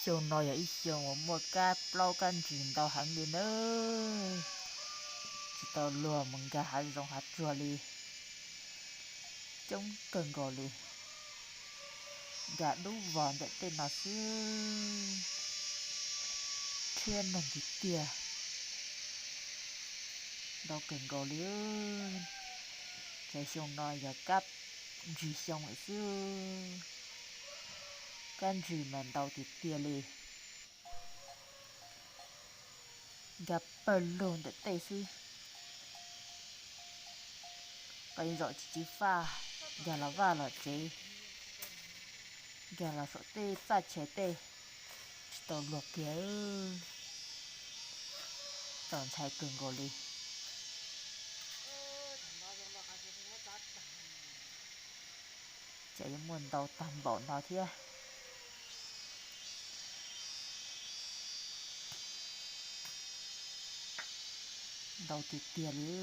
Xyoo no yog ib xyoo uas muaj kab plaub kab ntsis ntau heev li nawb. Tsis tau luag mus nkag hav zoov hav tsuag li, coob kawg nkaus li. Nkag dub vog ntawm tej no xwb, tshiab neeg tiag tiag, ntau kawg nkaus li. Ces xyoo no yog kab ntsis xyoo lawm xwb, kab ntsis mas ntau tiag tiag li. Nkag pawg lug ntawm tej xwb, qee zaum tsis tsis faj, nkag los vaj los tsev, nkag los saum tej txaj chaw tej, tsis tau luag kiag, txaus ntshai kawg nkaus li. Ces yuav muaj ntau tag npaum no thiab, ntau tiag tiag li.